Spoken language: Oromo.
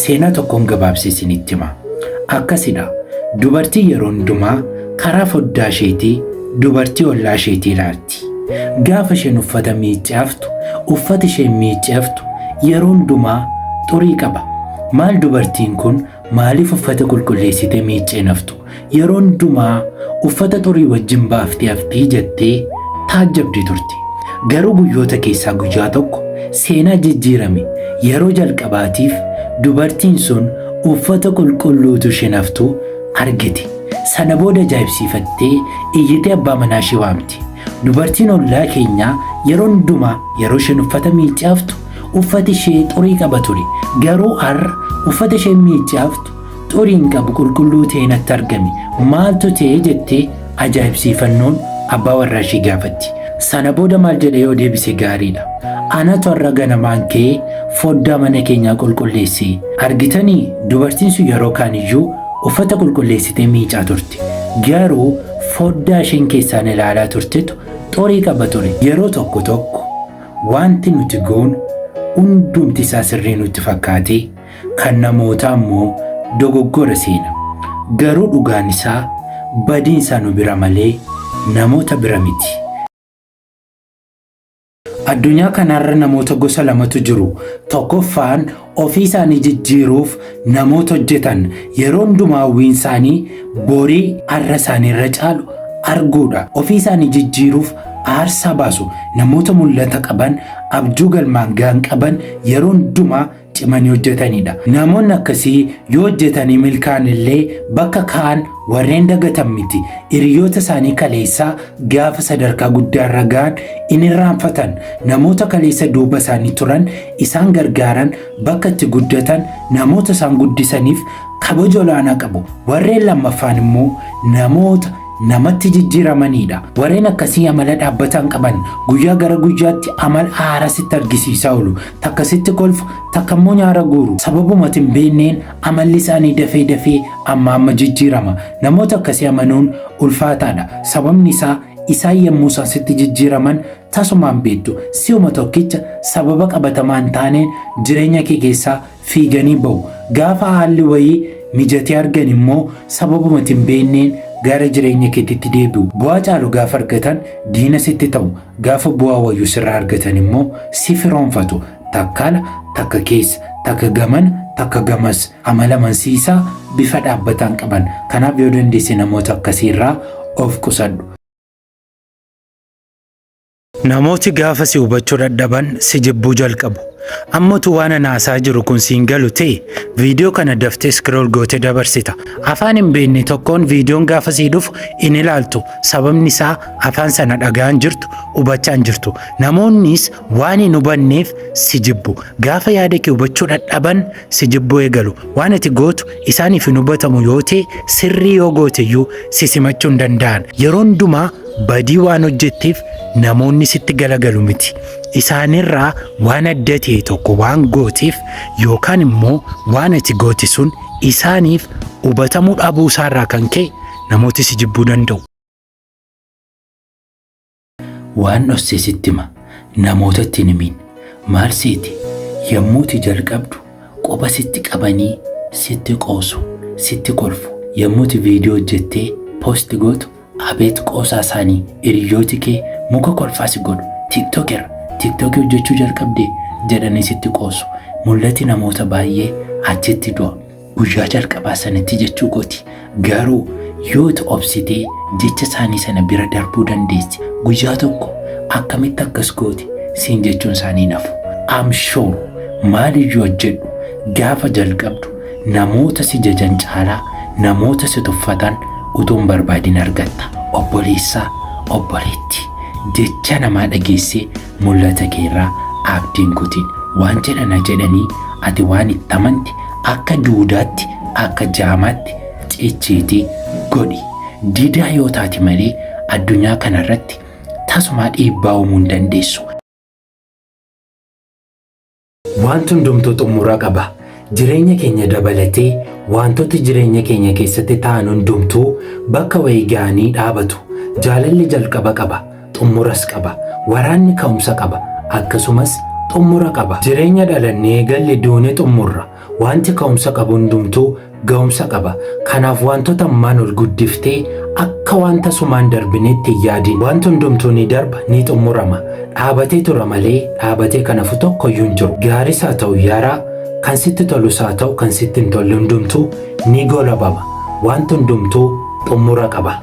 Seenaa tokkoon gabaabsee isinitti hima. Akkasidha. Dubartii yeroo hundumaa karaa foddaa isheetii dubartii ollaa isheetii ilaalti. Gaafa isheen uffata miiccaaftu, uffati isheen miiccaaftu yeroo hundumaa xurii qaba. Maal dubartiin kun maaliif uffata qulqulleessitee miiccee naftu? Yeroo hundumaa uffata xurii wajjin baaftee haftii jettee taajjabdi turte. Garuu guyyoota keessaa guyyaa tokko seenaa jijjiirame. Yeroo jalqabaatiif dubartiin sun uffata qulqulluutu isheen haftu argite. Sana booda ajaa'ibsiifattee iyyitee abbaa manaa ishee waamti. Dubartiin ollaa keenyaa yeroo hundumaa yeroo isheen uffata miiccee haftu uffati ishee xurii qaba ture. Garuu har'a uffata isheen miiccee haftu xurii hin qabu, qulqulluu ta'ee natti argame. Maaltu ta'e jettee ajaa'ibsiifannoon abbaa warraa ishee gaafatti. Sana booda maal jedhee yoo deebise gaariidha? "Anatu har'a ganamaan ka'ee foddaa mana keenyaa qulqulleesse. Argitanii, dubartiin sun yeroo kaan iyyuu uffata qulqulleessitee miicaa turte. Garuu foddaa isheen keessaan ilaalaa turtetu xurii qaba ture." Yeroo tokko tokko wanti nuti goonu hundumti isaa sirrii nutti fakkaatee kan namootaa immoo dogoggora seena. Garuu dhugaan isaa badiin isaa nu bira malee namoota bira miti. Addunyaa kanarra namoota gosa lamatu jiru. Tokkoffaan ofii isaanii jijjiiruuf namoota hojjetan, yeroo hundumaa hawwiin isaanii borii har'a isaanii irra caalu arguudha. Ofii isaanii jijjiiruuf aarsaa baasu. Namoota mul'ata qaban, abjuu galmaan gahan qaban, yeroo hundumaa cimanii hojjetanidha. Namoonni akkasii yoo hojjetanii milkaa'an illee bakka ka'an warreen dagatan miti. Hiriyoota isaanii kaleessaa gaafa sadarkaa guddaarra ga'an in irraanfatan. Namoota kaleessa duuba isaanii turan, isaan gargaaran, bakka itti guddatan, namoota isaan guddisaniif kabaja olaanaa qabu. Warreen lammaffaan immoo namoota namatti jijjiiramanidha. Warreen akkasii amala dhaabbataan qaban, guyyaa gara guyyaatti amala haaraa sitti argisiisaa oolu. Takka sitti kolfu, takka immoo nyaara guuru. Sababuma hin beekneen amalli isaanii dafee dafee amma amma jijjiirama. Namoota akkasii amanuun ulfaataadha. Sababni isaa isaan yommuu isaan sitti jijjiiraman tasumaan beektu. Si'uma tokkicha sababa qabatamaa hin taaneen jireenya kee keessaa fiiganii ba'u. Gaafa haalli wayii mijatee argan immoo sababuma hin beekneen gara jireenya keetitti deebi'u. Bu'aa caalu gaafa argatan diina sitti ta'u. Gaafa bu'aa wayyuu sirraa argatan immoo si firoonfatu. Takka ala, takka keessa, takka gamana, takka gamas. Amala amansiisaa bifa dhaabbataan qaban. Kanaaf yoo dandeesse namoota akkasii irraa of qusadhu. Namooti gaafa si hubachuu dadhaban si jibbuu jalqabu. Ammatu waan ana haasaa jiru kun siin galu ta'e, viidiyoo kana daftee scroll gootee dabarsita. Afaan hin beekne tokkoon viidiyoon gaafa sii dhufu hin ilaaltu. Sababni isaa afaan sana dhaga'an jirtu, hubachaa hin jirtu. Namoonnis waan hin hubanneef si jibbu. Gaafa yaada kee hubachuu dadhaban si jibbuu eegalu. Waan ati gootu isaaniif hin hubatamu yoo ta'e, sirrii yoo goote iyyuu si simachuu hin danda'an. Yeroo hundumaa badii waan hojjetteef namoonni sitti galagalu miti. Isaanirraa waan adda ta'e tokko waan gooteef yookaan immoo waan ati goote sun isaaniif hubatamuu dhabuu isaarraa kan ka'e namooti si jibbuu danda'u. Waan dhossee sitti hima. Namootatti hin himin. Maal seete? Yommuu ati jalqabdu quba sitti qabanii sitti qoosu, sitti kolfu. Yommuu ati viidiyoo hojjettee post gootu, abeet qoosaa isaanii, hiriyooti kee muka kolfaa si godhu. "TikToker, TikTokii hojjechuu jalqabde" jedhanii sitti qoosu. Mul'ati namoota baay'ee achitti du'a. Guyyaa jalqabaa sanatti jechuu kooti. Garuu yoo itti obsitee jecha isaanii sana bira darbuu dandeesse, guyyaa tokko "Akkamitti akkas goote?" siin jechuun isaanii nafu. I'm sure, maaliyyuu hojjedhu, gaafa jalqabdu namoota si jajan caalaa namoota si tuffatan utuu hin barbaadin argatta. Obboleessaa, obboleetti, jecha namaa dhageessee mul'ata keerraa abdiin kutiin. Waan jedhana jedhanii, ati waan itti amante akka duudaatti, akka jaamaatti cichiitii godhi. Didaa yoo taate malee addunyaa kanarratti tasumaa dhiibbaa uumuu hin dandeessu. Wanti hundumtuu xumura qaba. Jireenya keenya dabalatee wantoota jireenya keenya keessatti ta'an hundumtuu bakka wayii ga'anii dhaabatu. Jaalalli jalqaba qaba, xumuras qaba. Waraanni ka'umsa qaba, akkasumas xumura qaba. Jireenya dhalannee eegalle duunee xumurra. Wanti ka'umsa qabu hundumtuu ga'umsa qaba. Kanaaf wantoota ammaan ol guddiftee akka wanta sumaan darbinetti hin yaadin. Wanti hundumtuu ni darba, ni xumurama. Dhaabatee tura malee dhaabatee kan hafu tokkoyyuu hin jiru. Gaaris haa ta'u yaaraa, kan sitti tolus haa ta'u kan sitti hin tolle hundumtuu ni golabama. Wanti hundumtuu xumura qaba.